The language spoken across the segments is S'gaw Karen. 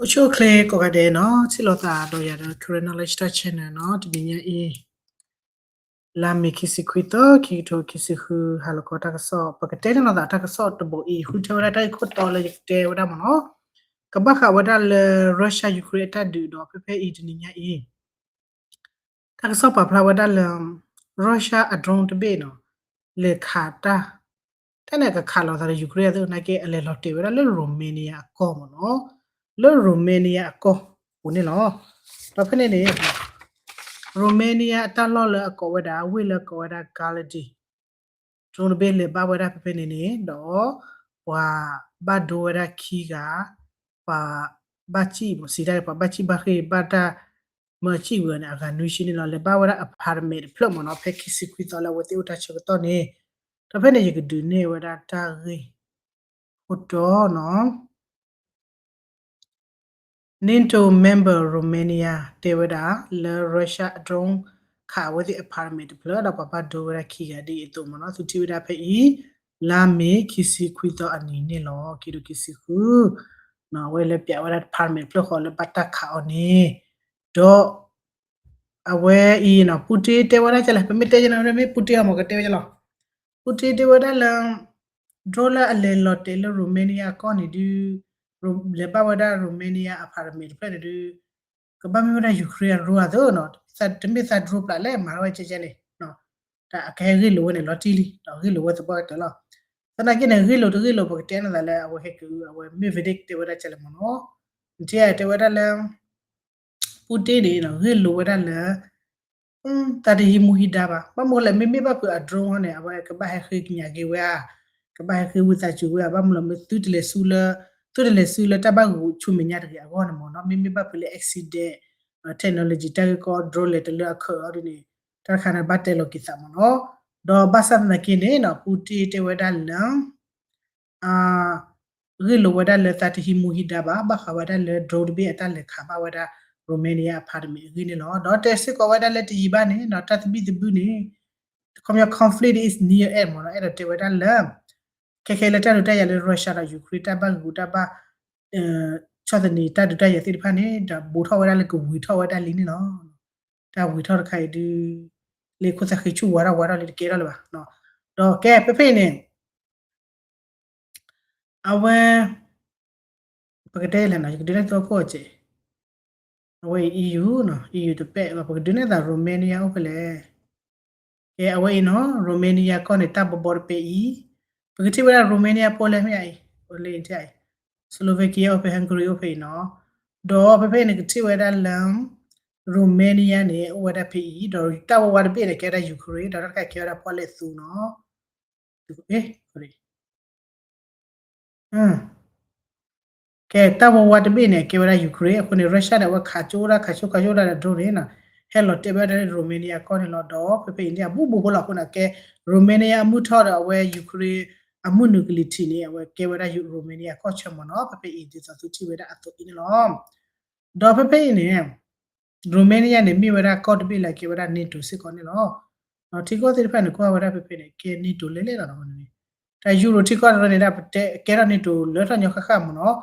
အိၣ်ဆူၣ်အိၣ်ချ့ကိးဂၤဒဲးနီၤ, ထံၣ်လိာ်သးဒီးယၤဒီး Karen Knowledge Talk Channel နီၤ, တနံၤညါအံၤ လါမ့ၤခံဆံခွံသီ ခံကထိခံဆံဃု ဟါလီၤခီတၢ်ကစီၣ် ပကတဲန့ၣ်လိာ်သးတၢ်ကစီၣ်တဘီအံၤ ဃုထၢဝဲဒၣ်တၢ်ဂ့ၢ်ခိၣ်တီလၢယကတဲဝဲဒၣ်မ့ၢ်နီၤ, ကဘၣ်ဃးဝဲဒၣ်လၢ Russia Ukraine အတၢ်ဒုးဒီး ဖဲဖဲအံၤတနံၤညါအံၤ တၢ်ကစီၣ်ပာ်ဖျါဝဲဒၣ်လၢ Russia အ drone တဘ့ၣ်နီၤ, လဲၤခးတၢ်, တၢ်န့ၣ်ကခးလိာ်သးဒီး Ukraine အသိးနာ်က့ အလဲၤလီၤတဲာ်ဝဲဒၣ်လၢ Romania အကီၢ်မ့ၢ်နီၤ, လၢ Romania အကီၢ်ပူၤန့ၣ်လီၤ. ဒီးဖဲန့ၣ်န့ၣ် Romania အတၢ်လီၢ်လၢအကိးဝဲဒၣ် ဝ့ၢ်လၢအကိးဝဲဒၣ် Galați drone တဘ့ၣ်လဲၤဘၣ်ဝဲဒၣ်ဖဲဖဲန့ၣ်န့ၣ် ဒီးပှၤဘၣ်ဒိဝဲဒၣ်ခံဂၤ, ပှၤဘၣ်စံၣ်မ့ၢ်စံးတၢ် ပှၤဘၣ်စံၣ်ဘၣ်ဃ့ၢ်ဘၣ်တၢ်မၢစံၣ်ဝံၤန့ၣ် အဂၤနွံဆံန့ၣ်လီၤ. လဲၤဘၣ်ဝဲဒၣ် apartment တဖျၢၣ်မ့ၢ်နီၤ ဖဲခံဆံခွံသီလၢအဝဲသ့ၣ်အိၣ်တၢ်ဆၢကတီၢ်န့ၣ်, ဒီးဖဲန့ၣ်ယကဒုးနဲၣ်ဝဲဒၣ်တၢ်ဂ့ၢ်ခိၣ်တီနီၤ NATO member Romania တဲဝဲဒၣ်လၢ Russia အ drone ခးအဝဲသ့ၣ် apartment တဖျၢၣ် ဒီးပှၤဘၣ်ဒိဝဲဒၣ်ခံဂၤဒ်အံၤအသိးမ့ၢ်နီၤ, သုထံၣ်ဝဲဒၣ်ဖဲအံၤ လါမ့ၤခံဆံခွံသီအနံၤန့ၣ်လီၤ, ခံကထိခံဆံဃု, အဝဲလဲၤပျးဝဲဒၣ် apartment တဖျၢၣ်ဃီလၢဘၣ်တၢ်ခးအီၤန့ၣ်, ဒီး အဝဲအံၤနီၤ Putin တဲဝဲဒၣ်ကလဲၣ်, ပမ့ၢ်တဲကန့ၣ် မ့ၢ် Putin အီၤမ့ၢ်ကတဲဝဲကလီၤ, Putin တဲဝဲဒၣ်လၢ drone လၢအလဲၤလီၤတဲာ်လၢ Romania အကီၢ်န့ၣ်ဒုး, လဲၤဘၣ်ဝဲဒၣ် Romania apartment တဖျၢၣ်န့ၣ်ဒုး, ကဘၣ်မ့ၢ်ဝဲဒၣ် Ukraine အ drone အသိးနီၤ, တမ့ၢ်သး drone ပျးလဲၣ် မၤထီၣ်ဝဲကဲကဲန့ၣ်, တၢ်အကဟဲဂ့ၢ်လိာ်ဝဲန့ၣ်လီၤတံၢ်လံ ဒီးဂ့ၢ်လိာ်ဝဲသပှၢ်ကတၢၢ်လီၤ. သနာ်က့န့ၣ် ဂ့ၢ်လိာ်တဂ့ၢ်လိာ် ပကတဲန့ၣ်သးလၢ အဝဲဟဲက့ၤ အဝဲ Medvedev တဲဝဲဒၣ်ကလဲၣ်မ့ၢ်နီၤ, နထံၣ်တဲဝဲဒၣ်လၢ Putin န့ၣ် ဂ့ၢ်လိာ်ဝဲဒၣ်လၢ တၢ်တဟံးမူဟံးဒါဘၣ်, ဘၣ်မနုၤလဲၣ် မ့မ့ၢ်ဘၣ်ဖုးအ drone ဟီန့ၣ် အဝဲကဘၣ်ဟဲဃ့ကညးက့ၤဝဲဧါ, ကဘၣ်ဟဲဃ့ဝံသးစူၤဝဲဧါ, ဘၣ်မနုၤလဲၣ် မ့ၢ်သုတလဲၤဆူလၢ, သုတလဲၤဆူလၢတၢ်ဘၣ်ဂုာ်ဆူမဲာ်ညါတဂ့ၤအဂီၢ်န့ၣ်မ့ၢ်နီၤ, မ့မ့ၢ်ဘၣ်ဖုးလၢ accident, technology တၢ်ဂ့ၢ်ကီ drone လဲၤတလၢအခၢးအီၤဒ်န့ၣ်, တၢ်တခါန့ၣ်ဘၣ်တဲလီၤက့ၤသးမ့ၢ်နီၤ, ဒီးဘၣ်ဆၣ်သနာ်က့န့ၣ်နီၤ Putin တဲဝဲဒၣ်လၢ ဂ့ၢ်လိာ်ဝဲဒၣ်လၢတၢ်တဟံးမူဟံးဒါဘၣ်, ဘၣ်ဃးဝဲဒၣ်လၢ drone တဘ့ၣ်အတၢ်လဲၤခးဘၣ်ဝဲဒၣ် Romania apartment အဂ့ၢ်န့ၣ်လီၤ. ဒီးတဲစ့ၢ်ကီးဝဲဒၣ်လၢတယံာ်ဘၣ်န့ၣ်နီၤ တၢ်သဘံၣ်သဘုၣ်န့ၣ်, ခီပညီ conflict is near end မ့ၢ်နီၤ, အဲၣ်ဒိးတဲဝဲဒၣ်လၢ ခဲခဲလၢတၢ်ဒုးတၢ်ယၤလၢ Russia ဒီး Ukraine တၢ်ဘၣ်ဂုာ်တၢ်ဘၣ် ဆီၣ်သနံးတၢ်ဒုးတၢ်ယၤသ့ၣ်တဖၣ်န့ၣ် ဒီးဘူးထီၣ်ဝဲဒၣ်လၢကဝံၤထီၣ်ဝဲဒၣ်လံန့ၣ်လီၤ. တၢ်ဝံၤထီၣ်တခါအံၤဒုး လၢခိၣ်သၣ်ဃ့ဆူၣ်ဝါထီၣ်ဝါထီၣ်လံတကဲထီၣ်လၢၤဘၣ်. ဒီးကဲဖဲဖဲအံၤန့ၣ် အဝဲ ပကတဲလဲၣ်နီၤ ယကဒုးနဲၣ်သီခိၣ်အစဲး, အဝဲအံၤ EU နီၤ EU တပဲၣ်ဘၣ် ပကဒုးနဲၣ်သး Romania အိၣ်ဖဲလဲၣ်. ကဲအဝဲအံၤနီၤ Romania ကီၢ်န့ၣ် တၢ်ဘီဘီတပဲအံၤ, ပကထံၣ်ဝဲဒၣ် Romania ဖိလဲၣ်မ့ၢ်အံၤ, အိၣ်လၢအံၤ Slovakia အိၣ်ဖဲ Hungary အိၣ်ဖဲအံၤနီၤ, ဒီးဖဲဖဲအံၤန့ၣ် ကထံၣ်ဝဲဒၣ်လၢ Romania န့ၣ် အိၣ်ဝဲဒၣ်ဖဲအံၤ, ဒီးတၢ်ဝဲဝါတဘ့ၣ်န့ၣ် ကဲဝဲဒၣ် Ukraine ဒီးတၢ်တခါကဲဝဲဒၣ်ဖီလဲၣ်သူနီၤ ကဲတၢ်ဝဲဝါတဘ့ၣ်န့ၣ် ကဲဝဲဒၣ် Ukraine အဃိန့ၣ် Russia န့ၣ် အဝဲခးကၠိဒၣ် ခးကၠိခးကၠိဒၣ်ဒီး drone န့ၣ်နီၤ, ဟဲလီၤတဲာ်ဝဲဒၣ်လၢ Romania ကီၢ်န့ၣ်လီၤ. ဒီးဖဲဖဲအံၤန့ၣ် အဘူးဘူးဖိလီၤအဃိန့ၣ် ကဲ Romania အမုၢ်ထီၣ်ဒီး အဝဲ Ukraine အမုၢ်နုာ်ကလံၤထံးန့ၣ် အဝဲကဲဝဲဒၣ် Romania ကီၢ်ဆၢမ့ၢ်နီၤ, ဖဲဖဲအံၤ ဒ်သိးသုထံၣ်ဝဲဒၣ်အသိးအံၤန့ၣ်လီၤ. ဒီးဖဲဖဲအံၤန့ၣ် Romania န့ၣ် မ့ၢ်ဝဲဒၣ်ကီၢ်တဘ့ၣ်လၢကဲဝဲဒၣ် NATO စ့ၢ်ကီးန့ၣ်လီၤ. ထံကီၢ်သ့ၣ်တဖၣ်န့ၣ် ကွၢ်ဝဲဒၣ်ဖဲဖဲန့ၣ် ကဲ NATO လဲၣ်လဲၣ်လီၤ. တၢ် Euro ထံကီၢ်တရၢန့ၣ် ဒၣ်ပတဲကဲထီၣ် NATO လၢထီၣ်ညီဃၣ်ဃၣ်မ့ၢ်နီၤ,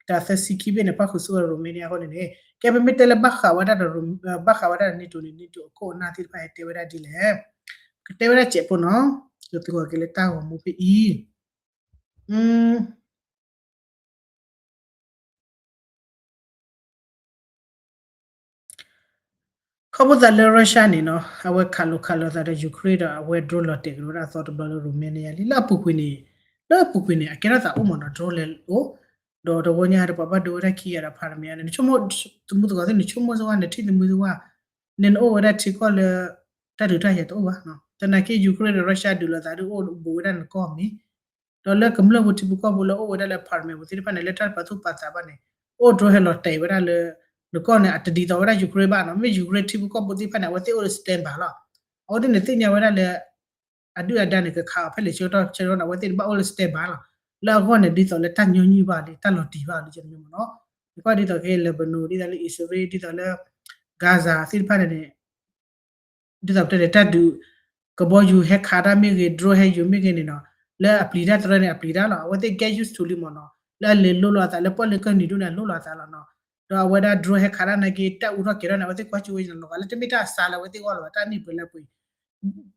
တၢ်သၢဆံခံဘ့ၣ်န့ၣ် ပၣ်ဃုာ်ဆူၣ်ဝဲ Romania အဃိန့ၣ်န့ၣ် ကဲပမ့ၢ်တဲလၢဘၣ်ဃးဝဲဒၣ်ဒီး ဘၣ်ဃးဝဲဒၣ်ဒီး NATO န့ၣ် NATO အခိၣ်အနၢ်သ့ၣ်တဖၣ်ဟဲတဲဝဲဒၣ်ဒ်လဲၣ်, ကတဲဝဲဒၣ်စဲးဖိနီၤ, ယသကိးက့ၤလၢတၢ်ဂီၤမူဖဲအံၤ ခီဖျိသးလၢ Russia န့ၣ်နီၤ အဝဲခးလိာ်ခးလိာ်သးဒီး Ukraine ဒီးအဝဲ drone လီၤတဲာ်ကဒီးဝဲဒၣ်အသီတဘျီလၢ Romania လံ လၢအပူၤကွံာ်န့ၣ်, လၢအပူၤကွံာ်န့ၣ် အကဲထီၣ်သးအိၣ်မ့ၢ်နီၤ drone လဲၤအိၣ်, ဒီးတဝီညါဒီးပှၤဘၣ်ဒိဝဲဒၣ်ခံဂၤဒီး apartment န့ၣ် နဆိကမိၣ်သမူသကိးသ့ၣ် နဆိကမိၣ်စ့ၢ်ဝဲ နထံၣ်သမူသ့ၣ်ဝဲ နအိၣ်ဝဲဒၣ်ထံကီၢ်လၢ တၢ်ဒုးတၢ်ယၤတအိၣ်ဘၣ်, သနာ်က့ Ukraine ဒီး Russia ဒုးလိာ်သးဒုးအိၣ်ဘူးဝဲဒၣ်နကီၢ်မ့ၢ် ဒီးလၢကမျၢၢ်ဖိထံဖိကီၢ်ဖိလၢအိၣ်ဝဲဒၣ်လၢ apartment ပူၤသ့ၣ်တဖၣ်န့ၣ် လၢတၢ်ပာ်သူၣ်ပာ်သးဘၣ်န့ၣ် အိၣ် drone ဟဲလီၤတဲာ်ဝဲဒၣ်လၢ နကီၢ်န့ၣ် အတဒ်သိးဝဲဒၣ် Ukraine ဘၣ်နီၤ, မ့ၢ် Ukraine ထံဖိကီၢ်ဖိသ့ၣ်တဖၣ်န့ၣ် အဝဲသ့ၣ်အိၣ်လၢ standby လီၤ, အဝဲသ့ၣ်န့ၣ်သ့ၣ်ညါဝဲဒၣ်လၢ အဒုၣ်အဒါန့ၣ် ကခးအီၤဖဲလဲၣ်ဆၢကတီၢ်ဆၢကတီၢ်န့ၣ် အဝဲသ့ၣ်တဘၣ်အိၣ်လၢ standby လီၤ, လၢအဂီၢ်န့ၣ် ဒ်သိးလၢတၢ်ညီနုၢ်ဘၣ်လံ တၢ်လီၤတံၢ်ဘၣ်လံ ကဲန့ၣ်မ့ၢ်နီၤ, နကွၢ်ဒ်သိးက့ Lebanon ဒ်သိးလၢ Israel ဒ်သိးလၢ Gaza သ့ၣ်တဖၣ်န့ၣ်န့ၣ် ဒ်သိးပတဲန့ၣ် တၢ်ဒုး ကဘီယူၤဟဲခးတၢ်မ့ၢ်ဂ့ၤ drone ဟဲယူၤမ့ၢ်ဂ့ၤန့ၣ်နီၤ, လၢအပျံၤတၢ်တရၢန့ၣ် အပျံၤတၢ်လီၤ, အဝဲသ့ၣ် get used to လံမ့ၢ်နီၤ, လၢအလဲၤလိၤလိာ်အသး လၢပီၣ်လဲၣ်ကၢၢ်နံၤဒိၣ်န့ၣ် အလိၤလိာ်အသးလီၤနီၤ, ဒီးအဝဲဒၣ် drone ဟဲခးတၢ်နာ်က့ တၢ်အူထီၣ်ကဲၤထီၣ်န့ၣ် အဝဲသ့ၣ်ကွၢ်ကၠိဝဲယလီၤဂာ်လၢတမ့ၢ်တၢ်အစးလၢအဝဲသ့ၣ်အီၣ်လီၤဘၣ် တၢ်နံၣ်ပှဲၤလၢပှဲၤ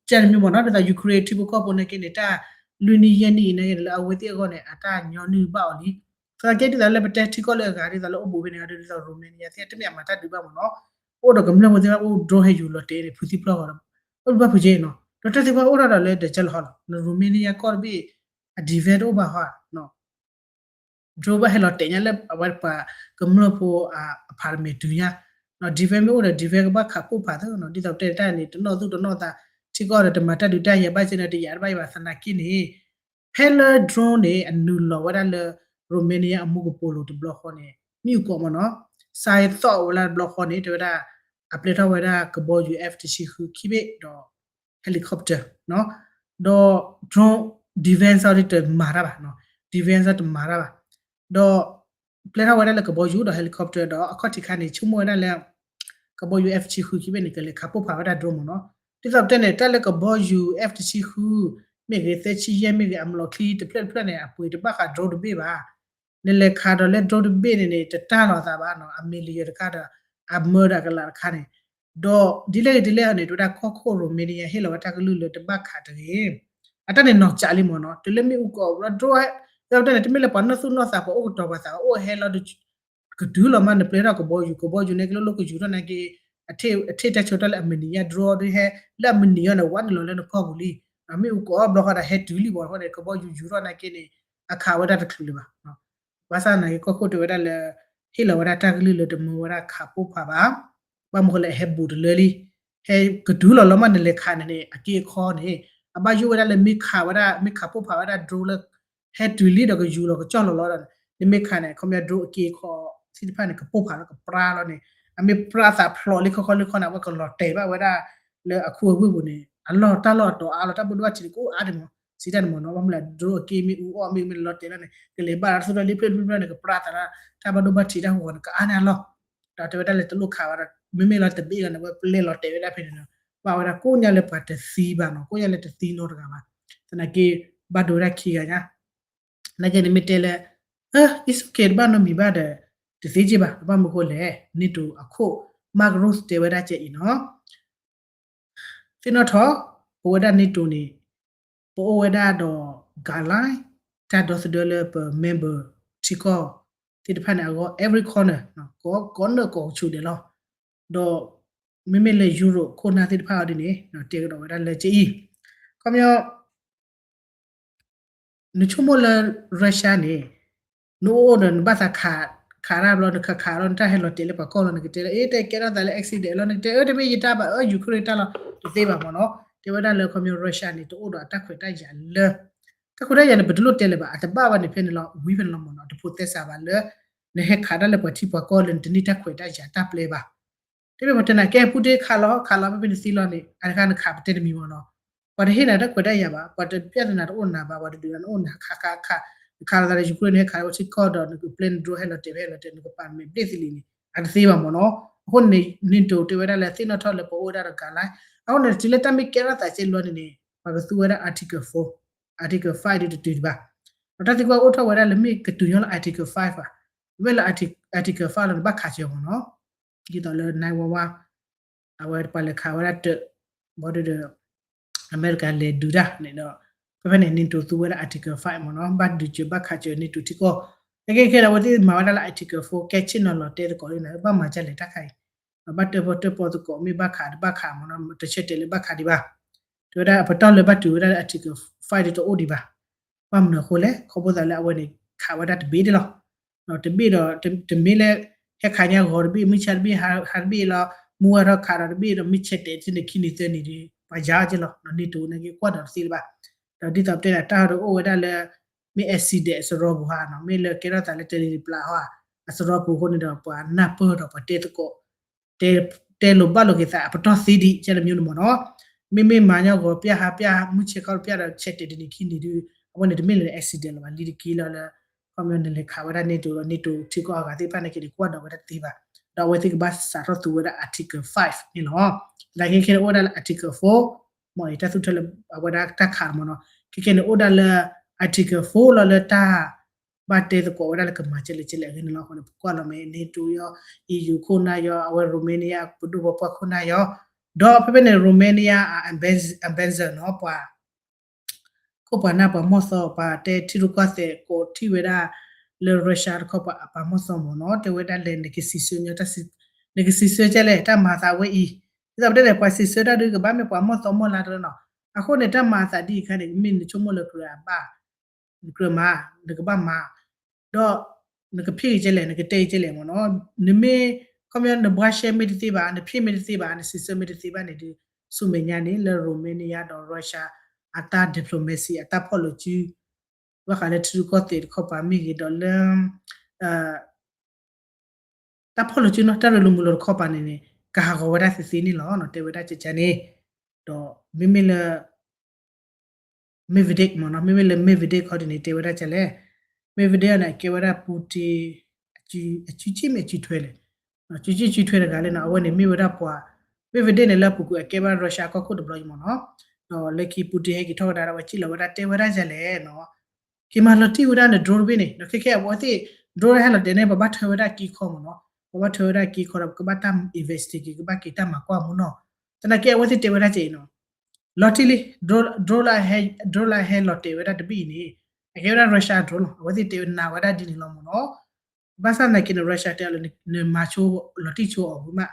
ကဲန့ၣ်မ့ၢ်မ့ၢ်နီၤ ဒ်သိး Ukraine ထံဖိကီၢ်ဖိနာ်က့န့ၣ် တၢ်လွံၢ်နံၣ်ယဲၢ်နံၣ်အံၤနာ်က့န့ၣ် လၢအဝဲသ့ၣ်အဂီၢ်န့ၣ် အတၢ်ညီနုၢ်ဘၣ်အီၤလံ. သနာ်က့ဒ်သိးလၢပတဲထံကီၢ်လၢအဂၤ ဒ်သိးလၢအိၣ်ဘူးဖဲန့ၣ် ဒ်သိး Romania သ့ၣ်တမ့ၢ်အမၤတၢ်ဒုးဘၣ်မ့ၢ်နီၤ အိၣ်ဒီးကမျၢၢ်ဖိသ့ၣ်တဖၣ်အိၣ် drone ဟဲယူၤလီၤတဲာ်န့ၣ် ဖုသံဖျၢၣ်ဃီဒီး အိၣ်ဘၣ်ဖုက့နီၤ ဒီးတၢ်သ့ၣ်တဖၣ်အိၣ်ထီၣ်ဒီးလၢဒီးကၢလီၤဟီလီၤ Romania ကီၢ်တဘ့ၣ် အ defense တအိၣ်ဘၣ်ဟီ drone ဘၣ်ဟဲလီၤတဲာ်ညါလၢအဝဲပှၤကမျၢၢ်ဖိအ apartment တုၤညါ defense မ့ၢ်အိၣ်ဒီး defense ကဘၣ်ခးပိၢ်ဖးသ့နီၤ ဒ်သိးပတဲတၢ်န့ၣ် တနီၣ်သူၣ်တနီၣ်သး ထံကီၢ်ဒီးတမၤတၢ်ဒုးတၢ်ယၤဘၣ်ကဲန့ၣ် တယာ်တဘၣ်ယဘၣ်သနာ်က့န့ၣ် ဖဲလၢ drone န့ၣ် အနုာ်လီၤဝဲဒၣ်လၢ Romania အမူကပိာ်လိၤတဘျီဃီန့ၣ် မ့ၣ်အူကိးမ့ၢ်နီၤ စါသီၣ်ဝဲလၢတဘျီဃီန့ၣ် တဲဝဲဒၣ် အပျဲထီၣ်ဝဲဒၣ်ကဘီယူၤ F တဆံဃုခံဘ့ၣ်ဒီး helicopter ဒီး drone defense အီၤဒ်တမၤတၢ်ဘၣ် defense အီၤတမၤတၢ်ဘၣ် ဒီး ပျဲထီၣ်ဝဲဒၣ်လၢကဘီယူၤဒီး helicopter ဒီးအခီၣ်ထံးခါန့ၣ် ဆိကမိၣ်ဝဲဒၣ်လၢ ကဘီယူၤ F တဆံဃုခံဘ့ၣ်န့ၣ် ကလဲၤခးပိၢ်ဖးဝဲဒၣ် drone မ့ၢ်နီၤ ဒ်သိးပတဲန့ၣ် တၢ်လၢကဘီယူၤ F တဆံဃု မ့ၢ်ဂ့ၤ သၢဆံယဲၢ် မ့ၢ်ဂ့ၤ အမျီးချံတဖျၢၣ်တဖျၢၣ်န့ၣ် အပှ့ၤတဘၣ်ဃး drone တဘ့ၣ်ဘၣ် နလဲၤခးဒီးလၢ drone တဘ့ၣ်န့ၣ်န့ၣ် တတၢ်လီၤသးဘၣ်နီၤ အ million တခါဒီး အမၢဒီးကလးတခါန့ၣ် ဒီးဒ်လဲၣ်ဂ့ၤဒ်လဲၣ်ဂ့ၤန့ၣ် တဝဲဒၣ်ကီၢ်ခိၣ် Romania ဟ့ၣ်လီၤဝဲတၢ်ကလုၢ်လၢတဘၣ်ခးတဂ့ၤ အတၢ်န့ၣ်နီၤကးလံမ့ၢ်နီၤ တုၤလၢမ့ၣ်အူကိးဘျီ drone ဟဲ ဒ်သိးပတဲန့ၣ် တမ့ၢ်လၢပှၤနီၢ်သူၣ်နီၢ်သး ပှၤအိၣ်ကတီၤပှၤသး အိၣ်ဟဲလီၤ ကတုၤလီၤမး နပျဲထီၣ်ကဘီယူၤ ကဘီယူၤန့ၣ် ကလိၣ်လိၣ်ကယူၤထီၣ်နာ်က့ အထ့ၣ်တၢ်ဆၢကတီၢ်လၢအမံးနံးညါ drone ဒ်ဟဲ လၢအမံးနံးအီၤန့ၣ် ဝးနုာ်လီၤလၢနကီၢ်ပူၤလံ မ့ၣ်အူကိးဘျီဃီဒီး ဟဲတုၤလံဘၣ်ဃီန့ၣ် ကဘီယူၤယူၤထီၣ်နာ်က့န့ၣ် အခးဝဲဒၣ်တချုးလၢၤဘၣ် ဘၣ်ဆၣ်နာ်က့ကီၢ်ခိၣ်တဲဝဲဒၣ်လၢ ဟ့ၣ်လီၤဝဲဒၣ်တၢ်ကလုၢ်လၢတမၢဝဲဒၣ်ခးပိၢ်ဖးဘၣ် ဘၣ်မနုၤဃိလၢအဟဲဘူးတလၢလံ ဟဲကတုၤလီၤလီၤမး နလဲၤခးန့ၣ်န့ၣ် အက့အခီန့ၣ် အဘၣ်ယိၣ်ဝဲဒၣ်လၢမ့ၢ်ခးဝဲဒၣ် မ့ၢ်ခးပိၢ်ဖးဝဲဒၣ် drone လၢ ဟဲတုၤလံဒီးကယူၤလီၤကကၠီၣ်လီၤလီၤဒီး နမ့ၢ်ခးန့ၣ် ခီပညီ drone အက့အခီသ့ၣ်တဖၣ်န့ၣ် ကပိၢ်ဖးလီၤကပြါလီၤန့ၣ် အမ့ၢ်ပြါသးဖျိးလံခီခီလံခီန့ၣ် အဝဲကလီၤတဲာ်ဘၣ်ဝဲဒၣ် လၢအခိၣ်အဝ့ၢ်ပူၤန့ၣ် အလီၢ်တၢ်လီၢ်အတီၤအါလီၤ တၢ်ဘၣ်ဒိဘၣ်ထံးန့ၣ် ကအိၣ်အါဒံးမး စံးတၢ်န့ၣ်မ့ၢ်နီၤ ဘၣ်မနုၤလဲၣ် drone အက့မ့ၢ်အူအီၣ်မ့ၢ်မ့ၢ်လီၤတဲာ်လီၤန့ၣ် ကလဲၤဘၣ်လၢသူၣ်ထီၣ်လံဖျၢၣ်ဖျၢၣ်ဖျၢၣ်န့ၣ် ကပြါသးလီၤ တၢ်ဘၣ်ဒိဘၣ်ထံးတၢ်ဟူးဂီၤန့ၣ် ကအါန့ၢ်အလီၢ် ဒီးတဲဝဲဒၣ်လၢတလိၣ်ခးဘၣ်ဒီး မ့မ့ၢ်လီၤတဘ့ၣ်လီၤန့ၣ် ဝဲပလဲၤလီၤတဲာ်ဝဲဒၣ်ဖဲန့ၣ်ဒီး ဘၣ်ဝဲဒၣ်ကိးညါလၢပှၤတသံဘၣ်နီၤ ကိးညါလၢတသံနီတဂၤဘၣ် သနာ်က့ ဘၣ်ဒိဝဲဒၣ်ခံဂၤညါ သနာ်က့န့ၣ်မ့ၢ်တဲလၢ it's okay တဘၣ်နီတမံၤဘၣ်ဒီး တသ့က့ဘၣ် ဘၣ်မနုၤဃိလဲၣ် NATO အခိၣ် Mark Rutte တဲဝဲဒၣ်ကဲအံၤနီၤ သ့ၣ်နီၣ်ထီၣ် ပဝဲဒၣ် NATO န့ၣ် ပအိၣ်ဝဲဒၣ်ဒီး guideline တၢ်ဒီသဒၢလၢပ member ထံကီၢ်သ့ၣ်တဖၣ်န့ၣ်အဂီၢ် every corner ကိးနၢ်ကိးဆူၣ်ဒဲးလီၤ. ဒီး မ့မ့ၢ်လၢ Europe ခိၣ်နၢ်သ့ၣ်တဖၣ်အီၤဒ်န့ၣ် တဲကဒီးဝဲဒၣ်လၢကဲအံၤ ခီပညီ နဆိကမိၣ်လၢ Russia န့ၣ် နအိၣ်ဒီးနဘၣ်သးခး ခးတၢ်ဘျီ နခးခးလီၤ နတၢ်ဟဲလီၤတဲာ်လၢပှၤကီၢ်လီၤ နကတဲလၢ အ့ တၢ်ကဲထီၣ်သးလၢ accident လီၤ နကတဲ အၢ တမ့ၢ်ယတၢ်ဘၣ် အၢ Ukraine တၢ်လီၤ တသ့ဘၣ်မ့ၢ်နီၤ တဲဝဲဒၣ်လၢခီပညီ Russia န့ၣ် တအိၣ်ဒီးအတၢ်ခွဲးတၢ်ယာ်လၢ တၢ်ခွဲးတၢ်ယာ်န့ၣ် ပတလိၣ်တဲလၢၤဘၣ် အတဘၣ်ဘၣ်န့ၣ် ဖဲန့ၣ်လီၤ ဝံၤဖဲန့ၣ်လီၤမ့ၢ်နီၤ တဖိးသဲစးဘၣ်လၢ နဟဲခးတၢ်လၢပှၤထံပှၤကီၢ်လၢနတန့ၢ်တၢ်ခွဲးတၢ်ယာ်တၢ်ပျဲဘၣ် တမ့ၢ်ပတဲနၤ ကဲ Putin ခးလီၤ ခးလီၤဖဲဖဲနသံလီၤန့ၣ် အတခါနခးပတဲတမံၤမ့ၢ်နီၤ ပှၤတဟ့ၣ်နၤတၢ်ခွဲးတၢ်ယာ်ဘၣ် ပှၤတပျဲနၤတအိၣ်နၤဘၣ် ပှၤတဒုးနၤနအိၣ်နၤ ခးခးခး နခးလီၤသးဒီး Ukraine နဟဲခးလၢပှၤထံကီၢ်ဒီး နကပျဲန drone ဟဲလီၤတဲာ် ဟဲလီၤတဲာ် နကပာ်နမဲာ်ဘျ့ၣ်သလံၤန့ၣ် အတသ့ဘၣ်မ့ၢ်နီၤ အဃိန့ၣ် NATO တဲဝဲဒၣ်လၢသ့ၣ်နီၣ်ထီၣ်လၢပအိၣ်ဝဲဒၣ်ဒီး guideline အဃိန့ၣ် တုၤလၢတၢ်မ့ၢ်ကဲထီၣ်သးကဲလီၤန့ၣ်န့ၣ် ပှၤကသူဝဲဒၣ် article four article five ဒ်တတုၤတဘၣ် ဒီးတၢ်သံကွၢ်အိၣ်ထီၣ်ဝဲဒၣ်လၢမ့ၢ်ကတုၤညီလၢ article five ဘၣ် မ့ၢ်လၢ article five လီၤန့ၣ် ဘၣ်ခးစၢၤမ့ၢ်နီၤ ဒ်သိးလၢ nine one one အဝဲပှၤလဲၤခးဝဲဒၣ်တၢး ဘၣ်ဒီး အမဲရကၤလဲၤဒုးတၢ်န့ၣ်ဒီး ဖဲဖဲန့ၣ် NATO သူဝဲဒၣ် article five မ့ၢ်နီၤ ဘၣ်ဒုးစၢၤဘၣ်ခးစၢၤ NATO ထံကီၢ် ခဲကဲခဲဒီး အဝဲသ့ၣ်မၤဝဲဒၣ်လၢ article four ကဲဆ့ၣ်နီၤလီၤတဲသကိးလံန့ၣ် ဘၣ်မၤဒ်လဲၣ်တၢ်ခါအံၤ ဘၣ်တၢၣ်ပီၣ်တၢၣ်ပီသကိး မ့ၢ်ဘၣ်ခးတဘၣ်ခးမ့ၢ်နီၤ တဆၢတဲာ်လၢဘၣ်ခးဒံးဘၣ် တဲဝဲဒၣ် အပတီၢ်လၢဘၣ်တုၤဝဲဒၣ်လၢ article five ဒ်တအိၣ်ဒံးဘၣ် ဘၣ်မနုၤအဃိလဲၣ် ခီဖျိသးလၢအဝဲန့ၣ် ခးဝဲဒၣ်တဘ့ၣ်ဒၣ်လီၤ တဘ့ၣ်ဒီး တမ့ၢ်လၢ ဟဲခးညါဂီၤတဘ့ၣ် မုၢ်ဆါတဘ့ၣ် ဟါတဘ့ၣ်လီၤ မူဝဲထီၣ်ခးဒီးတဘ့ၣ်ဒီး မ့ၢ်ဆဲးတဲာ်တန့ၢ်ခံန့ၣ်သၢန့ၣ်ဒီး ပှၤယါက့လီၤ NATO န့ၣ်က့ၤကွၢ်ဒီးတသ့လၢၤဘၣ် ဒီးဒ်သိးပတဲန့ၣ် တၢ်ဟီဒီးအိၣ်ဝဲဒၣ်လၢ မ့ၢ် accident အစရီပူၤဟါနီၤ မ့ၢ်လၢကဲထီၣ်သးလၢတလံၤပျးဟါ အစရီပူၤအဃိန့ၣ်ဒီး ပှၤနၢ်ပၢၢ်ဒီးပှၤတဲသကိး တဲလိာ်ဘၣ်လိာ်က့ၤသးအပတီၢ်သ့ဒံး ကဲလၢမ့ၢ်န့ၣ်မ့ၢ်နီၤ မ့မ့ၢ်မၤညီဂီၤပျၢ်ဟါပျၢ် မုၢ်ဆဲးခီပျၢ်ဒီး ဆဲးတဲာ်တန့ၢ်ခံန့ၣ်ဒီး အဝဲန့ၣ်တမ့ၢ်လၢ accident လၢၤဘၣ် လံတက့ၢ်လီၤလၢ ခီပညီနလဲၤခးဝဲဒၣ် NATO ဒီး NATO ထံကီၢ်အဂၤသ့ၣ်တဖၣ်န့ၣ်က့ၤန့ၣ် ကွၢ်ဒီးဝဲဒၣ်တသ့ဘၣ် ဒီးအဝဲသ့ၣ်ကဘၣ်စးထီၣ်သူဝဲဒၣ် article five န့ၣ်လီၤ သနာ်က့ခဲန့ၣ်အိၣ်ဝဲဒၣ်လၢ article four မ့ၢ်အံၤတၢ်သူၣ်ထီၣ်လၢအဝဲဒၣ်တၢ်ခးမ့ၢ်နီၤ ခဲခဲန့ၣ်အိၣ်ဒၣ်လၢ article four လီၤလၢတၢ် ဘၣ်တဲသကိးဝဲဒၣ်လၢကမၤကဲလဲၣ်ကဲလဲၣ်အဂ့ၢ်န့ၣ်လီၤ. အဃိန့ၣ် ပကွၢ်လီၤမ့ၢ် NATO ယီၤ EU ခိၣ်နၢ်ယီၤ အဝဲ Romania ပဒိၣ်ပပှၢ်ခိၣ်နၢ်ယီၤ ဒီးဖဲဖဲန့ၣ် Romania အ ambassador နီၤ ပှၤ ခိၣ်ပှၤနၢ်ပှၤမီၢ်သီ ပှၤတဲထံရူၢ်ကီၢ်သဲးကိးထံၣ်ဝဲဒၣ် လၢ Russia တခီပၤအပှၤမီၢ်သီမ့ၢ်နီၤ တဲဝဲဒၣ်လဲၣ် နကစံးဆၢညီတၢ် နကစံးဆၢကဲလဲၣ် တၢ်မၤအသးဝဲအံၤ ဒ်သိးပတဲန့ၣ် ပှၤစံးဆၢတၢ်ဒုးကဘၣ်မ့ၢ်ပှၤမီၢ်သီမီၢ်လါတလီၤနီၤ. အဃိန့ၣ် တၢ်မၤအသးဒ်အံၤအခါန့ၣ် မ့ၢ်နဆိကမိၣ်လၢကြၢးအဘၣ် နကြၢးမၤ နကဘၣ်မၤ ဒီး နကဖံးက့ၤကဲလဲၣ် နကတဲက့ၤကဲလဲၣ်မ့ၢ်နီၤ. နမ့ၢ် ခီပညီ နဘှါရှဲမ့ၢ်တသ့ဘၣ် နဖံးမ့ၢ်တသ့ဘၣ် နစံးဆၢမ့ၢ်တသ့ဘၣ်န့ၣ်ဒုး ဆူမဲာ်ညါန့ၣ် လၢ Romania ဒီး Russia အတၢ် diplomacy အတၢ်ဖီၣ်လိာ်စု ဘၣ်ဃးလၢထံရူၢ်ကီၢ်သဲးတခီပၤမ့ၢ်ဂ့ၤဒီးလၢ တၢ်ဖီၣ်လိာ်စုနီၤ တၢ်ရ့လိာ်မုာ်လိာ်တခီပၤန့ၣ်န့ၣ် ကဟးဂီၤဝဲဒၣ်သ့သ့န့ၣ်လီၤ. တဲဝဲဒၣ်ကကန့ၣ် ဒီးမ့မ့ၢ်လၢ Medvedev မ့ၢ်နီၤ မ့မ့ၢ်လၢ Medvedev ခီဒ်န့ၣ် တဲဝဲဒၣ်ကလဲၣ် Medvedev န့ၣ် အကဲဝဲဒၣ် Putin အစုစ့ၣ်မ့ၢ်အစုထွဲလဲၣ် စုစ့ၣ်စုထွဲတဂၤလဲၣ်နီၤ အဝဲန့ၣ်မ့ၢ်ဝဲဒၣ်ပှၤ Medvedev န့ၣ် လၢအပူၤကွံာ်အကဲဘၣ် Russia ကီၢ်ခိၣ်တဘျီအံၤမ့ၢ်နီၤ ဒီးလၢခံ Putin ဟဲက့ၤထီၣ်ဝဲဒၣ်ဒီး အဝဲစံးလီၤဝဲဒၣ်တဲဝဲဒၣ်ကလဲၣ်နီၤ က့ၤမၤလီၤတံၢ်ဝဲဒၣ်န drone တဘ့ၣ်န့ၣ် ဒီးခဲခဲအဝဲသ့ၣ် drone ဟဲလီၤတဲာ်န့ၣ် ပဘၣ်ထၢဝဲဒၣ်က့ခီမ့ၢ်နီၤ ပဘၣ်ထၢဝဲဒၣ်က့ခီဒီး ပကဘၣ်တၢ် investigate ကဘၣ်က့ၤတၢ်မၤကွၢ်မ့ၢ်နီၤ သနာ်က့အဝဲသ့ၣ်တဲဝဲဒၣ်ကဲအံၤနီၤ လီၤတံၢ်လံ drone လၢ drone လၢအဟဲလီၤတဲာ်ဝဲဒၣ်တဘ့ၣ်အံၤန့ၣ် အကဲဝဲဒၣ် Russia drone လီၤ အဝဲသ့ၣ်တဲဝဲနာ်ဝဲဒၣ်ဒ်န့ၣ်လီၤမ့ၢ်နီၤ ဘၣ်ဆၣ်သနာ်က့န့ၣ် Russia တဲအီၤလၢ နမၤဆိ လီၤတံၢ်ဆိအီၤဝံၤမး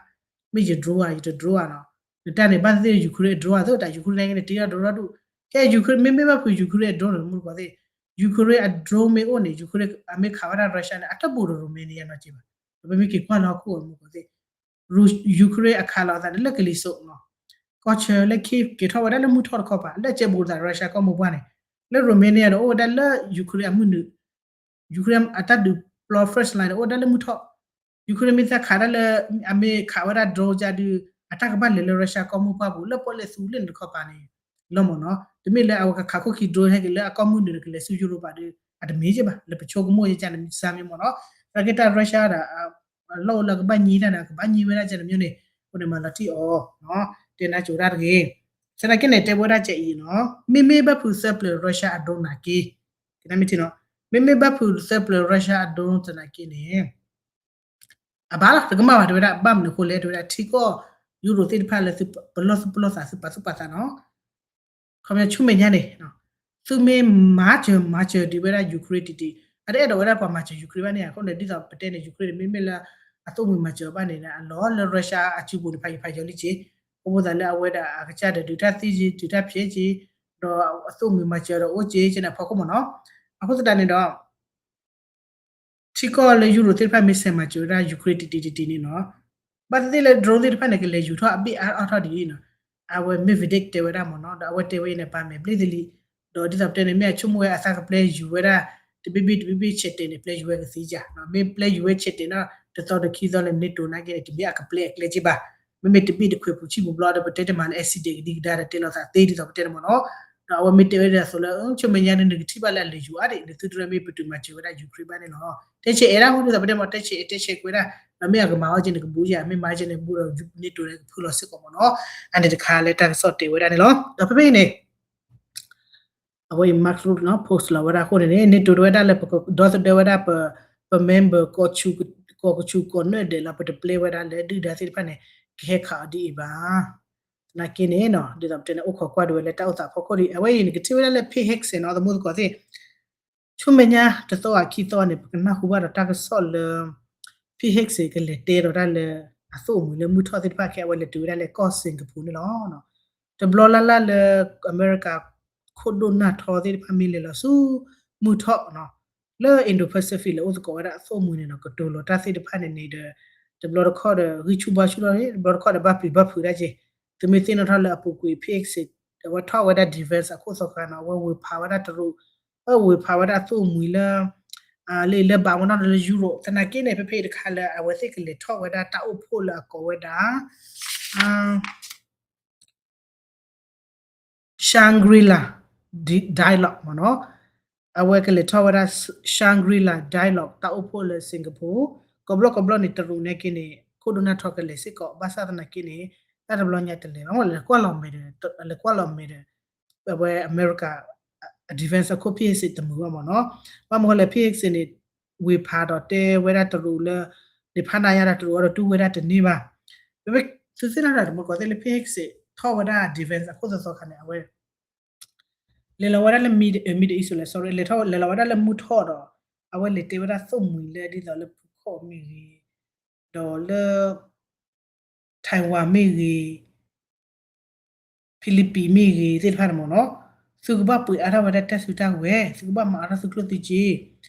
မ့ၢ်ယ drone ဧါ ယတ drone ဧါနီၤ နတၢ်န့ၣ် ဘၣ်သ့ၣ်သ့ၣ် Ukraine drone အသိးတၢ် Ukraine န့ၣ် တ့ထီၣ် drone ဒီဒူၣ် ကဲ Ukraine မ့မ့ၢ်ဘၣ်ဖုး Ukraine drone န့ၣ် မုၢ်တကိးသ့ၣ် Ukraine အ drone မ့ၢ်အိၣ်န့ၣ် Ukraine အမ့ၢ်ခးဝဲဒၣ် Russia န့ၣ် အတဘူးဒီး Romania နီၢ်က့ဘၣ် ဒီးပမ့ၢ်က့ၤကွၢ်လၢဟီၣ်ခိၣ်အမုၢ်တကိးသ့ၣ် Ukraine အခးလီၤအသးန့ၣ်လၢကလံၤစိးနီၤ ကီၢ်ဆၢလၢခံက့ၤထီၣ်ဝဲဒၣ်လၢမုၢ်ထီၣ်တခီပၤ လၢကဲဘူးသး Russia ကီၢ်မိၢ်ပှၢ်န့ၣ် လၢ Romania ဒီးအိၣ်ဝဲဒၣ်လၢ Ukraine အမုၢ်နုာ် Ukraine အတၢ်ဒုးပျီ first line ဒီးအိၣ်ဝဲဒၣ်လၢမုၢ်ထီၣ် Ukraine မ့ၢ်သးခးဒၣ်လၢ အမ့ၢ်ခးဝဲဒၣ် drone ကဒုး အတၢ်ကဘၣ်လဲၤလၢ Russia ကီၢ်မိၢ်ပှၢ်ပူၤ လၢပီၣ်လဲၣ်သူလ့ၣ်န့ၣ်တခီပၤန့ၣ် လီၤမ့ၢ်နီၤ တမ့ၢ်လၢအဝဲကခးခိၣ်ခံ drone ဟဲက့ၤလၢအကီၢ်မုၢ်နုာ်ဒီးကလဲၤဆူ Europe ဒီး အတမ့ၢ်က့ဘၣ် လၢပဆိကမိၣ်ယကန့ၣ် မ့ၢ်စၢ်မ့ၢ်မ့ၢ်နီၤ သနာ်က့တၢ် Russia ဒီး အလီၢ်အိၣ်လၢကဘၣ်ညံတၢ်န့ၣ် ကဘၣ်ညံဝဲဒၣ်ကန့ၣ်မ့ၢ်န့ၣ် အဃိန့ၣ်မၤလီၤတံၢ်အီၤ တဲနါစိၤဒၣ်တဂ့ၤ သနာ်က့န့ၣ် တဲဝဲဒၣ်ကဲအံၤနီၤ မ့မ့ၢ်ဘၣ်ဖုးသၢပျၢၤ Russia အ drone နာ်က့ ကနမ့ၢ်ထံနီၤ မ့မ့ၢ်ဘၣ်ဖုးသၢပျၢၤ Russia အ drone သနာ်က့န့ၣ် အဘၣ်လီၤ တကမၣ်ဘၣ် တဲဝဲဒၣ် ဘၣ်မနုၤအဃိလဲၣ် တဲဝဲဒၣ် ထံကီၢ်ယူရိသ့ၣ်တဖၣ်လၢသုပလီၢ်သူၣ်ပလီၢ်သး သုပာ်သူၣ်ပာ်သးနီၤ ခီပညီဆူမဲာ်ညါန့ၣ် သုမ့ၢ်မၤစၢၤမၤစၢၤဒံးဝဲဒၣ် Ukraine တံၢ်တံၢ် အတအဲၣ်ဒိးဝဲဒၣ်ပှၤမၤစၢၤ Ukraine ဘၣ်န့ၣ် အဃိန့ၣ် ဒ်သိးပတဲန့ၣ် Ukraine န့ၣ် မ့မ့ၢ်လၢအသိၣ်မှံၤမၤစၢၤဘၣ်န့ၣ် အလီၢ်လၢ Russia အစုပူၤန့ၣ် ဖးယံၤဖးယီၤလံက့ၤ အဃိသတးလၢအဝဲဒၣ်အကစၢ်ဒီးဒုးတၢ်သံက့ၤ ဒုးတၢ်ဖျဲးက့ၤ ဒီးအသိၣ်မှံၤမၤစၢၤဒီးအိၣ်က့ၤကဲန့ၣ်အဖီခိၣ်မ့ၢ်နီၤ အဃိသတးန့ၣ်ဒီး ထံကီၢ်လၢယူရိသ့ၣ်တဖၣ်မ့ၢ်ဆဲးမၤစၢၤဝဲဒၣ် Ukraine တံၢ်တံၢ်တံၢ်တံၢ်န့ၣ်နီၤ ဘၣ်သ့ၣ်သ့ၣ်လၢ drone သ့ၣ်တဖၣ်န့ၣ် ကလဲၤယူၤထီၣ်အဘ့ၣ်အါအါထီၣ်ဒ်အံၤနီၤ အဝဲ Medvedev တဲဝဲဒၣ်မ့ၢ်နီၤ ဒီးအဝဲတဲဝဲအံၤန့ၣ် ပာ်မဲာ်ဘျ့ၣ်သလံ ဒီးဒ်သိးပတဲန့ၣ် မ့ၢ်အဆိကမိၣ်ဝဲအသးကပျဲယူၤဝဲဒၣ် တဘ့ၣ်ဘ့ၣ်တဘ့ၣ်ဘ့ၣ်ဆဲးတဲာ်န့ၣ် ပျဲယူၤဝဲကသ့ဧါ မ့ၢ်ပျဲယူၤဝဲဆဲးတဲာ်နီၤ တသီဒီးခံသီလၢ NATO နာ်က့န့ၣ် တမ့ၢ်အကပျဲအကျဲက့ဘၣ် မ့မ့ၢ်တဘ့ၣ်တခွဲးပူၤဆံၣ်ပူၤဘျီဒီး ပတဲတမၤလၢ accident ကဒံကဒါဒီးတဲလိာ်သးသ့ဒ်သိးပတဲန့ၣ်မ့ၢ်နီၤ ဒီးအဝဲမ့ၢ်တဲဝဲဒၣ်အသိးလၢ ဆူမဲာ်ညါန့ၣ် နကထံၣ်ဘၣ်လၢအလဲၤယူၤအါဒံး နသုတရၢမ့ၢ်ပတုာ်မၤစၢၤဝဲဒၣ် Ukraine ဘၣ်န့ၣ်လီၤ တဲဆဲးအဲၣ်ဒၣ်မ့ၢ်ဒ်သိးပတဲမ့ၢ် တဲဆဲးအဲၣ်တဲဆဲးကွဲဒၣ် ဒီးမ့ၢ်အကမၤအီၤက့န့ၣ် ကဘူးယၤ မ့ၢ်မၤက့န့ၣ် ကဘူးဒီး NATO န့ၣ် ကဖုလီၤစ့ၢ်ကီးမ့ၢ်နီၤ အန့ၣ်တခါလၢတၢ်ကစီၣ်တဲဝဲဒၣ်န့ၣ်လီၤ ဒီးဖဲဖဲအံၤန့ၣ် အဝဲအံၤ Mark Rutte နီၤ post လီၤဝဲဒၣ်အဃိန့ၣ်န့ၣ် NATO တဲဝဲဒၣ်လၢပကဒီသဒၢဝဲဒၣ်ပ ပ member ကီၢ်ဆူၣ် ကီၢ်ကဆူၣ်ကီၢ်နၢ်ဒဲးလီၤ ပတပျဲဝဲဒၣ်လၢဒုၣ်ဒါသ့ၣ်တဖၣ်န့ၣ် ကဟဲခးအီၤဒ်အံၤဘၣ် သနာ်က့န့ၣ်နီၤ ဒ်သိးပတဲန့ၣ် အိၣ်ခိးကွၢ်ဒံးဝဲလၢတၢ်အိၣ်သးဖီခိၣ်ဒ်အံၤ အဝဲအံၤန့ၣ် ကထံၣ်ဝဲဒၣ်လၢ Pete Hegseth နီၤ သမူသကိးသ့ၣ် ဆူမဲာ်ညါတသီအခံသီန့ၣ် ပကနၢ်ဟူဘၣ်ဒီးတၢ်ကစီၣ်လၢ Pete Hegseth ကလဲၤတဲဒီးတၢ်လၢ အသိၣ်အမှံၤလၢမုၢ်ထီၣ်သ့ၣ်တဖၣ်ခဲအဝဲလဲၤတုၤဝဲဒၣ်လၢကီၢ် Singapore န့ၣ်လီၤ. တဘျီလၢ်လၢ်လၢ အမဲရကၤ ခိၣ်ဒိၣ်နၢ်ထီသ့ၣ်တဖၣ်မ့ၢ်လဲၤလီၤဆူ မုၢ်ထီၣ်နီၤ လၢ Indo-Pacific လၢအိၣ်သကိးဝဲဒၣ်အသိၣ်မှံၤန့ၣ်နီၤ ကတိၤလီၤတၢ်သ့ၣ်တဖၣ်န့ၣ်န့ၣ်ဒီး တဘျီတခီၣ်ဒီး ဂံၢ်ဆူၣ်ဘါဆူၣ်ထီၣ်န့ၣ် တဘျီတခီၣ်ဒီး ဘၣ်ပျံၤဘၣ်ဖုးဒၣ်က့ၤ သုမ့ၢ်သ့ၣ်နီၣ်ထီၣ်လၢအပူၤကွံာ် Pete Hegseth အဝဲထီၣ်ဝဲဒၣ် defense အခိၣ်သီခါနီၤ အဝဲဝ့ၤဖးဝဲဒၣ်တရူး အဝ့ၤဖးဝဲဒၣ်သိၣ်မှံၤလၢ လၢအံၤလၢဘၣ်မနီၤလၢ Europe သနာ်က့န့ၣ် ဖဲဖဲအံၤတခါလၢအဝဲသ့ၣ်ကလဲၤထီၣ်ဝဲဒၣ်တၢ်အိၣ်ဖှိၣ်လၢအကိးဝဲဒၣ် Shangri-La Di- Dialogue မ့ၢ်နီၤ အဝဲကလဲၤထီၣ်ဝဲဒၣ် Shangri-La Dialogue တၢ်အိၣ်ဖှိၣ်လၢ Singapore ကိးဘျီကိးဘျီန့ၣ် တရူးန့ၣ်က့န့ၣ် ခိၣ်ဒိၣ်နၢ်ထီကလဲၤစ့ၢ်ကီး ဘၣ်ဆၣ်သနာ်က့န့ၣ် တၢ်တဘျီညါတလဲၤဘၣ် လဲၤကွၢ်လီၤမဲာ်ဒီး လဲၤကွၢ်လီၤမဲာ်ဒီး အဝဲအမဲရကၤ defense အခိၣ် ဖံဟ့ၣ်စ့းတမုာ်ဘၣ်မ့ၢ်နီၤ. ဘၣ်မနုၤဃိလဲၣ် ဖံဟ့ၣ်စ့းန့ၣ် ဝ့ၤဖးဒီးတဲဝဲဒၣ်တရူးလၢ န့ၣ်ဖးနါယါဒီးတရူးအံၤဒီးတူၢ်ဝဲဒၣ်တန့ၢ်ဘၣ်. ပမ့ၢ်သုသ့ၣ်နီၣ်တၢ်တမူတကိးသ့ၣ်လၢ ဖံဟ့ၣ်စ့း ထီၣ်ဝဲဒၣ် defense အခိၣ်သီသီခါန့ၣ် အဝဲ လဲၤလီၤဝဲဒၣ်လၢ Mid- Middle East လဲၣ် sorry လဲၤထီၣ် လဲၤလီၤဝဲဒၣ်လၢမုၢ်ထီၣ်ဒီး အဝဲလဲၤတဲဝဲဒၣ်သိၣ်မှံၤလၢဒ်သိးလၢဖူခီၣ်မ့ၢ်ဂ့ၤ, ဒီးလၢ Taiwan မ့ၢ်ဂ့ၤ, Philippines မ့ၢ်ဂ့ၤသ့ၣ်တဖၣ်န့ၣ်မ့ၢ်နီၤ, သုကဘၣ်ပှ့ၤအါထီၣ်ဝဲဒၣ်တၢ်စုတၢ်ကဝဲၤ, သုကဘၣ်မၤအါထီၣ်သုကျိၣ်သုစ့,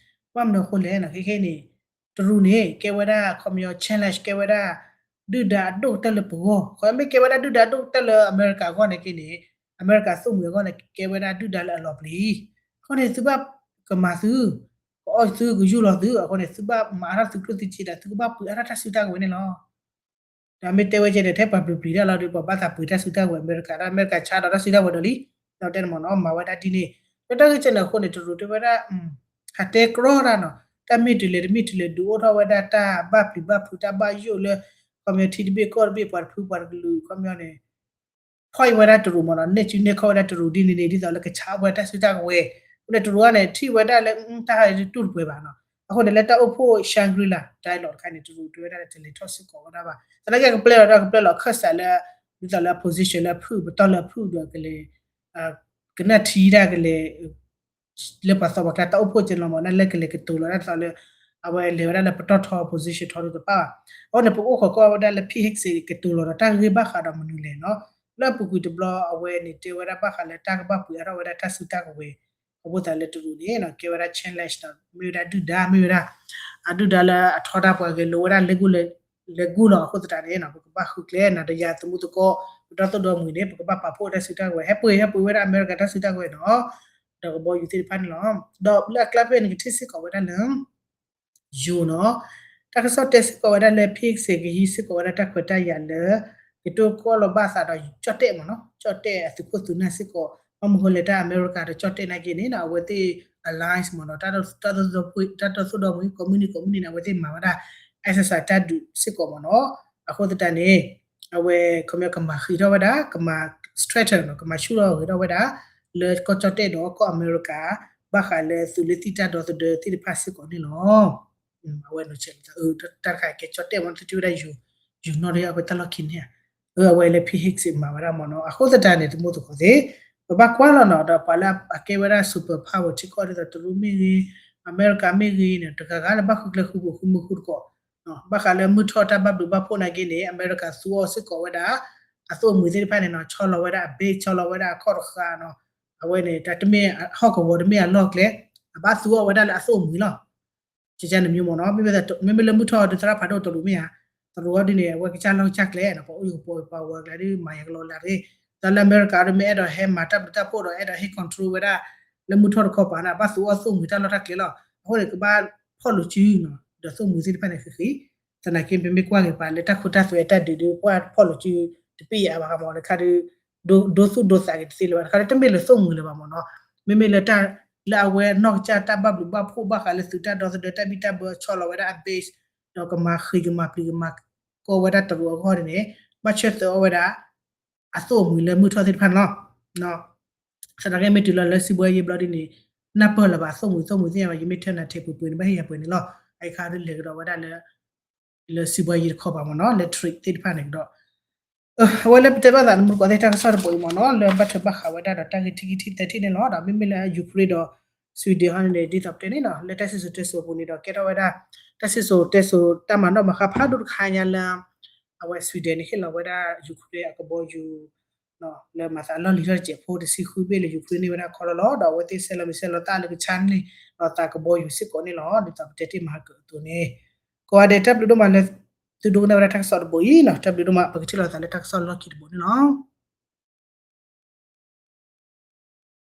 ဘၣ်မနုၤအဃိလဲၣ်နီၤ ခဲခဲအံၤန့ၣ် တရူးန့ၣ် ကဲဝဲဒၣ် ခီပညီ challenge ကဲဝဲဒၣ် ဒုၣ်ဒါအဒိၣ်ကတၢၢ်လၢပဂီၢ်, ခီမ့ၢ်ကဲဝဲဒၣ်ဒုၣ်ဒါအဒိၣ်ကတၢၢ်လၢအမဲရကၤအဂီၢ်န့ၣ်က့န့ၣ်, အမဲရကၤသိၣ်မှံၤအဂီၢ်န့ၣ် ကဲဝဲဒၣ်ဒုၣ်ဒါလၢအလီၤပျံၤ, အဃိန့ၣ် သုဘၣ်ကမၤသု, ကအီၣ်သုကယူၢ်လီၤသု, အဃိန့ၣ် သုဘၣ်မၤအါထီၣ်သုကျိၣ်သုစ့ဒီး သုကဘၣ်ပှ့ၤအါထီၣ်တၢ်စုတၢ်ကဝဲၤန့ၣ်လီၤ. ဒီးမ့ၢ်တဲဝဲကဲန့ၣ် ထဲပှၤပျံၤပျံၤတၢ်လီၤဒီး ပှၤဘၣ်သးပှ့ၤတၢ်စုတၢ်ကဝဲၤအမဲရကၤ, ဒီးအမဲရကၤဆါဒီးတၢ်စုတၢ်ကဝဲၤဒီးလံ, ဒီးတဲန့ၣ်မ့ၢ်နီၤ မၤဝဲဒၣ်ဒ်န့ၣ်, လၢတၢ်ဂ့ၢ်ကဲန့ၣ်အဃိန့ၣ် တရူးတဲဝဲဒၣ် ဟးတဲကြီတၢ်နီၤ, တၢ်မ့ၢ်တုၤလဲၣ်တမ့ၢ်တုၤလဲၣ် ဒုးအိၣ်ထီၣ်ဝဲဒၣ်တၢ်ဘၣ်ပျံၤဘၣ်ဖုးတၢ်ဘၣ်ယိၣ်လၢ ခီပညီထံတဘ့ၣ်ကီၢ်တဘ့ၣ် ပှၤတဖုပှၤတကလုာ် ခီပညီန့ၣ် ဖီၣ်အံၤဝဲဒၣ်တရူးမ့ၢ်နီၤ, နဲၣ်စုနဲၣ်ခီၣ်ဝဲဒၣ်တရူးဒ်န့ၣ်န့ၣ် ဒ်သိးလၢကဆါအီၣ်ဝဲတၢ်စုတၢ်ကဝဲၤ, အဃိန့ၣ် တရူးအံၤန့ၣ် ထံၣ်ဝဲဒၣ်လၢ တၢ်ဟးတူၢ်တပှဲၤဘၣ်နီၤ, အဃိန့ၣ် လၢတၢ်အိၣ်ဖှိၣ် Shangri-La dialogue တခါန့ၣ် တရူးတဲဝဲဒၣ်လၢတလဲၤထီၣ်စ့ၢ်ကီးဝဲဒၣ်ဘၣ်, သနာ်က့ကပျဲလီၤတၢ်ကပျဲလီၤအခၢၣ်စးလၢ ဒ်သိးလၢအ position လၢအဖုၣ် ပတီၢ်လၢအဖုၣ်ဒီးကလဲၤ ကနၣ်ထံတၢ်ကလဲၤ လၢပှၤသီပှၤကျါတၢ်အိၣ်ဖှိၣ်ကဲလီၤမ့ၢ် လၢကလဲၤကတိၤလီၤတၢ်သးလၢ အဝဲလဲၤဝဲဒၣ်လၢပတီၢ်ထီ position ထီဒိၣ်တပၣ်ဘၣ်, အဃိန့ၣ် ပအိၣ်ခိးကွၢ်ဝဲဒၣ်လၢ ဖံဟ့ၣ်စ့း ကတိၤလီၤဒီးတၢ်ဂ့ၢ်ဘၣ်ဃးဒီးမနုၤလဲၣ်နီၤ, လၢအပူၤကွံာ်တဘျီအဝဲန့ၣ်တဲဝဲဒၣ်ဘၣ်ဃးလၢတၢ်ကဘၣ်ပှ့ၤအါထီၣ်ဝဲဒၣ်တၢ်စုတၢ်ကဝဲၤ, အဃိသတးလၢတရူးန့ၣ် ကဲဝဲဒၣ် challenge ဒီး မ့ၢ်ဝဲဒၣ်ဒုၣ်ဒါ မ့ၢ်ဝဲဒၣ် အဒုၣ်ဒါလၢအထီဒါပှၤဂဲၤလိာ်ဝဲဒၣ်လဲၤဂူၢ်လၢ လဲၤဂူၢ်လီၤ, အဃိသတးန့ၣ် ပကဘၣ်ဃုကျဲနၤဒီးယၤသမူသကိး ပဒီသိၣ်ဒီမှံၤန့ၣ် ပကဘၣ်ပာ်ဖှိၣ်တၢ်စုတၢ်ကဝဲၤ ဟဲပှ့ၤ ဟဲပှ့ၤဝဲဒၣ်အမဲရကၤတၢ်စုတၢ်ကဝဲၤနီၤ, ဒီးကဘီယူၤသ့ၣ်တဖၣ်န့ၣ်လီၤ, ဒီးလၢအကျါဖဲန့ၣ် ကထံၣ်စ့ၢ်ကီးဝဲဒၣ်လၢ ယိၤနီၤ, တၢ်ကစီၣ်တဲစ့ၢ်ကီးဝဲဒၣ်လၢ ဖံဟ့ၣ်စ့း ကဟံးစ့ၢ်ကီးဝဲဒၣ်တၢ်ခွဲးတၢ်ယာ်လၢ ကတိၤကီၢ်လီၤဘၣ်သးဒီးကၠီၣ်တဲၣ်မ့ၢ်နီၤ, ကၠီၣ်တဲၣ်အသုးခိၣ်သုးနၢ်စ့ၢ်ကီး, ဘၣ်မနုၤဃိလဲၣ် တၢ်အမဲရကၤဒီးကၠီၣ်တဲၣ်နာ်က့န့ၣ် အဝဲသ့ၣ် alliance မ့ၢ်နီၤ, တၢ်သိၣ်ဒီ တၢ်သိၣ်ဒီမှံၤ ကိးမုၢ်နံၤကိးမုၢ်နံၤန့ၣ် အဝဲသ့ၣ်မၤဝဲဒၣ် exercise တၢ်ဒုးစ့ၢ်ကီးမ့ၢ်နီၤ, အဃိသတးန့ၣ် အဝဲ ခီပညီ ကမၤဃံးထီၣ်ဝဲဒၣ် ကမၤ strengthen နီၤ ကမၤဆူၣ်ထီၣ်ဂဲၤထီၣ်ဝဲဒၣ် လၢကီၢ်ကၠီၣ်တဲၣ်ဒီးကီၢ်အမဲရကၤ ဘၣ်ဃးလၢသုးလၢသံၣ်တၢ်ဒီသဒၢသ့ၣ်တဖၣ်စ့ၢ်ကီးန့ၣ်လီၤ. အဝဲနီၤ တၢ်တခါကဲကၠီၣ်တဲၣ်မ့ၢ်နီၤ သုထံၣ်ဝဲဒၣ် ယိၤနီၣ်တယၢ်အဝဲတၢ်လီၢ်ခံန့ၣ်ဧါ, အဝဲလၢ ဖံဟ့ၣ်စ့း မၤဝဲဒၣ်မ့ၢ်နီၤ, အဃိသတးန့ၣ် သမူသကိးသ့ၣ် ပဘၣ်ကွၢ်လီၤနီၤ ဒီးပှၤလၢအကဲဝဲဒၣ် super power ထံကီၢ်ဒ်သိးတရူးမ့ၢ်ဂ့ၤ အမဲရကၤမ့ၢ်ဂ့ၤန့ၣ် တဂၤဂၤလၢဘၣ်ဃုကျဲဃုပူၤဃုမုၢ်ဃုတကိး ဘၣ်ဃးလၢမုၢ်ထီၣ်တၢ်ဘၣ်ဘျုးဘၣ်ဖှိၣ်နာ်က့န့ၣ် အမဲရကၤသူအီၤစ့ၢ်ကီးဝဲဒၣ် အသိၣ်မှံၤသ့ၣ်တဖၣ်န့ၣ်နီၤ ဆီလီၤဝဲဒၣ်အ base ဆီလီၤဝဲဒၣ်အခီၣ်တဃာ်နီၤ, အဝဲန့ၣ်တၢ်တမ့ၢ်ဟီၣ်ကဝီၤတမ့ၢ်အလီၢ်ကျဲ, အဘၣ်သူအီၤဝဲဒၣ်လၢအသိၣ်မှံၤလီၤ. ကကန့ၣ်မ့ၢ်မ့ၢ်နီၤ မ့မ့ၢ်လၢမုၢ်ထီၣ်ဒုးသရၣ်ဖးဒိၣ်တရူးမ့ၢ်ဧါ, တရူးအီၤဒ်န့ၣ် အဝဲကစၢ်လီၢ်ကစၢ်ကျဲနီၤ ပှၤအိၣ်ယကပီၤပှၤဝဲကျဲဒ်မၤယကလီလၢ်ရ့ၣ်, တၢ်လၢအမဲရကၤဒီးမ့ၢ်အဲၣ်ဒိးဟဲမၤတၢ်ဘျုးတၢ်ဖှိၣ်ဒီးအဲၣ်ဒိးဟ့ၣ် control ဝဲဒၣ် လၢမုၢ်ထီၣ်တခီပၤန့ၣ် ဘၣ်သူအီၤသိၣ်မှံၤတၢ်လီၢ်တၢ်ကျဲလီၤ. အဃိန့ၣ် ကဘၣ်ဖီၣ်လိာ်စုနီၤ ဒီးသိၣ်မှံၤသ့ၣ်တဖၣ်န့ၣ်ဃ့ဃ့, သနာ်က့ ပမ့ၢ်ကွၢ်က့ၤပှၤလၢတၢ်ခိတၢ်သွဲအတၢ်ဒုးဒီး ကွၢ်ဖီၣ်လိာ်စုတပ့ၢ်အါဘၣ်ဃးမ့ၢ်တခါဒီး ဒိသူၣ်ဒိသးက့ၤတသ့လၢၤဘၣ် တခါဒီးတမ့ၢ်လၢသိၣ်မှံၤလၢၤဘၣ်မ့ၢ်နီၤ, မ့မ့ၢ်လၢတၢ် လၢအဝဲနီၢ်ကစၢ်တၢ်ဘၣ်ဘျုးဘၣ်ဖှိၣ်ဘၣ်ဃးလၢသုးတၢ်ဒီသဒၢတၢ်ဘံၣ်တၢ်ဘၢဆီလီၤဝဲဒၣ်အ base ဒီးကမၤဃံးကမၤပျံၤကမၤကီဝဲဒၣ်တရူးအဂီၢ်န့ၣ် ဘၣ်ဆၢသၢအီၤဝဲဒၣ် အသိၣ်အမှံၤလၢမုၢ်ထီၣ်သ့ၣ်တဖၣ်န့ၣ်လီၤ. သနာ်က့မ့ၢ်တုၤလီၤလၢစံးဘှီယ့ဘျီဒ်န့ၣ် နၢ်ပၢၢ်လၢၤဘၣ် သိၣ်မှံၤသိၣ်မှံၤသ့ၣ်ညါဘၣ် ယမ့ၢ်ထၢနၤထဲပှဲၤပှဲၤန့ၣ် ဘၣ်ဟ့ၣ်ယၤပှဲၤန့ၣ်လီၤ. အအံၤခါဒုးလဲၤကဒီးဝဲဒၣ်လၢ လၢစံးဘှီယ့တခီပၤမ့ၢ်နီၤ လၢ trade သ့ၣ်တဖၣ်န့ၣ်ကဒီး အဝဲလၢပတဲဘၣ်သးနမူတကိးသ့ၣ်တၢ်ကစီၣ်တဘိအံၤမ့ၢ်နီၤ လၢဘၣ်ထွဲဘၣ်ဃးဝဲဒၣ်ဒီးတၢ်ဂ့ၢ်ထံၣ်ခံထံၣ်သၢထံၣ်န့ၣ်လီၤ. ဒီးမ့မ့ၢ်လၢ Ukraine ဒီး Sweden ဟီန့ၣ် ဒ်သိးပတဲန့ၣ်နီၤ လၢတၢ်စံၣ်စိၤတဲစိၤအပူၤန့ၣ်ဒီး ကဲထီၣ်ဝဲဒၣ် တၢ်စံၣ်စိၤတဲစိၤတၢ်မၤနီၣ်မၤဃါဖးဒိၣ်တခါညါလၢ အဝဲ Sweden န့ၣ် ဟ့ၣ်လီၤဝဲဒၣ် Ukraine အကဘီယူၤ လၢမၤသးအလီၢ်လံၤထီၣ်တစဲးဖိတဆံဃုဘ့ၣ်လၢ Ukraine န့ၢ်ဝဲဒၣ်ခီလီၤလီၤ. ဒီးအဝဲသ့ၣ်ဆဲးလီၤမ့ၢ်ဆဲးလီၤသၣ်လၢကဆါန့ၢ်လီၤသးကဘီယူၤစ့ၢ်ကီးန့ၣ်လီၤ. ဒ်သိးပတဲတ့ၢ်မၤဟးကၢၤအသိးန့ၣ် ကိးဂၤဒဲးတၢ်ဘျုးဒိၣ်မးလၢ သုဒိကနၣ်ဝဲဒၣ်တၢ်ကစီၣ်တဘိအံၤနီၤ တၢ်ဘျုးဒိၣ်မး ပကထံၣ်လိာ်သးလၢတၢ်ကစီၣ်လီၢ်ခံတဘိန့ၣ်လီၤ.